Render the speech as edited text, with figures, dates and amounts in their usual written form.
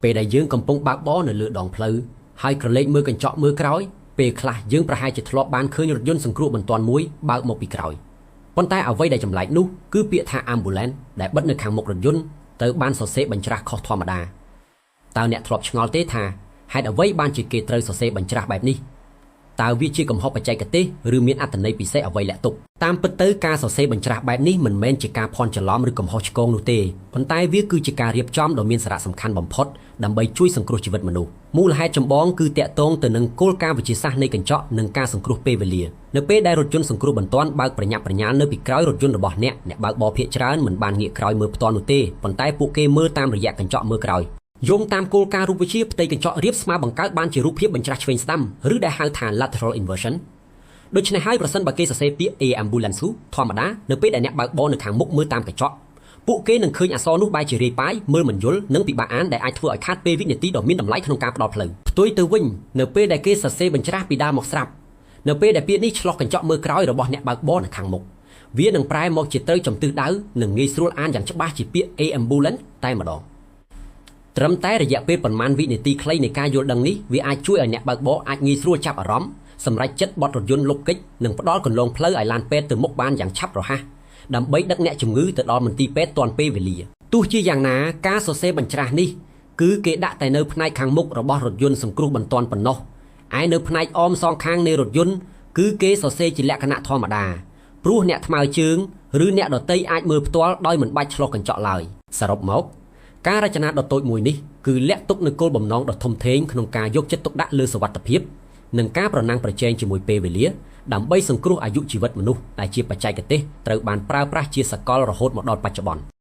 ពេលដែលយើងកំពុងបើកបរនៅលើដងផ្លូវហើយក្រឡេកមើលកញ្ចក់មើលក្រោយពេលខ្លះយើងប្រហែលជាធ្លាប់បានឃើញរថយន្តសង្គ្រោះបន្ទាន់មួយបើកមកពីក្រោយប៉ុន្តែអ្វីដែលចម្លែកនោះគឺពាក្យថា ambulance ដែលបិទនៅខាងមុខរថយន្តត្រូវបានសរសេរបញ្ច្រាស់ខុសធម្មតាតើអ្នកធ្លាប់ឆ្ងល់ទេថាហេតុអ្វីបានជាគេត្រូវសរសេរបញ្ច្រាស់បែបនេះតើវាជាកំហុសបច្ចេកទេសឬមានអត្ថន័យពិសេសអ្វីលាក់ទុកតាមពិតទៅការសរសេរបញ្ច្រាស់បែបនេះមិនមែនជាការភ័ន្តច្រឡំឬកំហុសឆ្គងនោះទេប៉ុន្តែវាគឺជាការរៀបចំដ៏មានសារៈសំខាន់បំផុតដើម្បីជួយសង្គ្រោះជីវិតមនុស្សមូលហេតុចម្បងគឺតាក់ទងទៅនឹងគោលការណ៍វិទ្យាសាស្ត្រនៃកញ្ចក់និងការសង្គ្រោះពេលវេលានៅពេលដែលរថយន្តសង្គ្រោះបន្ទាន់បើកប្រញាប់ប្រញាល់នៅពីក្រោយរថយន្តរបស់អ្នកអ្នកបើកបរភាគច្រើនមិនបានងាកក្រោយមើលផ្ទាល់នោះទេប៉ុន្តែពួកគេមើលតាមរយៈកញ្ចក់មើលក្រោយយោងតាមគោលការណ៍រូបវិទ្យាផ្ទៃកញ្ចក់រាបស្មើបង្កើតបានជារូបភាពបញ្ច្រាស់ឆ្វេងស្ដាំឬដែលហៅថា lateral inversion ដូច្នេះហើយប្រសិនបើគេសរសេរពាក្យ A ambulance ធម្មតានៅពេលដែលអ្នកបើកបរនៅខាងមុខមើលតាមកញ្ចក់ពួកគេនឹងឃើញអក្សរនោះបែរជារាយប៉ាយមើលមិនយល់និងពិបាកអានដែលអាចធ្វើឲ្យខាតពេលវិនាទីដ៏មានតម្លៃក្នុងការផ្ដល់ផ្លូវផ្ទុយទៅវិញនៅពេលដែលគេសរសេរបញ្ច្រាស់ពីដើមមកស្រាប់នៅពេលដែលពាក្យនេះឆ្លុះកញ្ចក់មើលក្រោយរបស់អ្នកបើកបរនៅខាងមុខវានឹងប្រែមកជាត្រូវចំទិសដៅនិងងាយស្រួលអានយ៉ាងច្បាស់ជាពាក្យ A ambulance តែម្ដងត្រឹមតែរយៈពេលប៉ុន្មានវិនាទីខ្លីនៃការយល់ដឹងនេះវាអាចជួយឲ្យអ្នកបើកបរអាចងាយស្រួលចាប់អារម្មណ៍សម្រេចចិត្តបត់រថយន្តលុបគេចនិងផ្ដល់គន្លងផ្លូវឲ្យឡានពេទ្យទៅមុខបានយ៉ាងឆាប់រហ័សដើម្បីដឹកអ្នកជំងឺទៅដល់មន្ទីរពេទ្យទាន់ពេលវេលាទោះជាយ៉ាងណាការសរសេរបញ្ច្រាស់នេះគឺគេដាក់តែនៅផ្នែកខាងមុខរបស់រថយន្តសង្គ្រោះបន្ទាន់ប៉ុណ្ណោះឯនៅផ្នែកអមសងខាងនៃរថយន្តគឺគេសរសេរជាលក្ខណៈធម្មតាព្រោះអ្នកថ្មើរជើងឬអ្នកដទៃអាចមើលផ្ទាល់ដោយមិនបាច់ឆ្លុះកញ្ចក់ឡើយសរុបមកការរចនាដ៏តូចមួយនេះគឺលាក់ទុកនូវគោលបំណងដ៏ធំធេងក្នុងការយកចិត្តទុកដាក់លើសុវត្ថិភាពនិងការប្រណាំងប្រជែងជាមួយពេលវេលាដើម្បីសង្គ្រោះអាយុជីវិតមនុស្សដែលជាបច្ចេកទេសត្រូវបានប្រើប្រាស់ជាសកលរហូតមកដល់បច្ចុប្បន្ន។